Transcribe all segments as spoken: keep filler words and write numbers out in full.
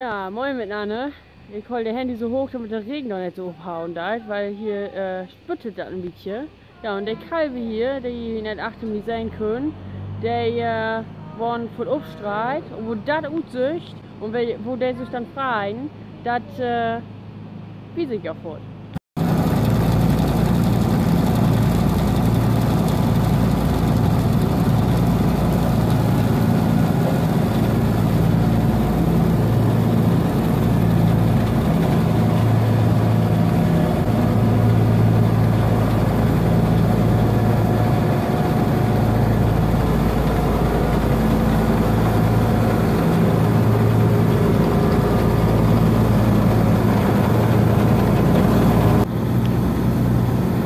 Ja, moin mitnanner. Ik hool de Handy so hooch, dormit de Regen dor neet so ophauen deit, wiel hier, äh, sprüttet dat en bietje. Ja, un de Kalver hier, de ji net achter mi sehn köönt, de, äh, worrn foort opstreit. Un wo dat utsücht un wo de sük denn freien, dat, äh, wies ik jo foort.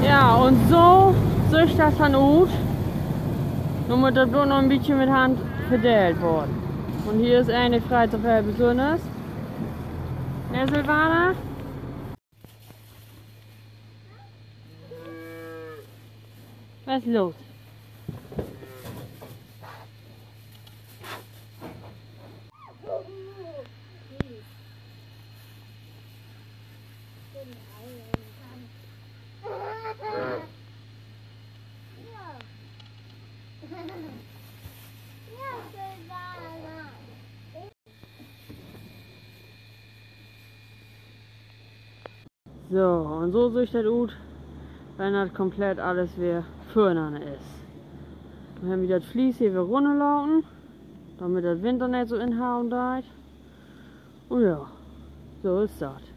Ja, un so sücht dat denn ut. Nu mutt dat bloot noch en bietje mit Hand verdeelt worrn. Un hier is een, de freit sük heel besünners. Ne, Silvana? Wat is los? So, un so sücht dat ut, wenn dat komplett allens weer vörnanner is. Nu hebbt wi dat Vlies hier weer runnerlaten, dormit dat Wind dor neet so inhauen deit. Un ja, so is dat.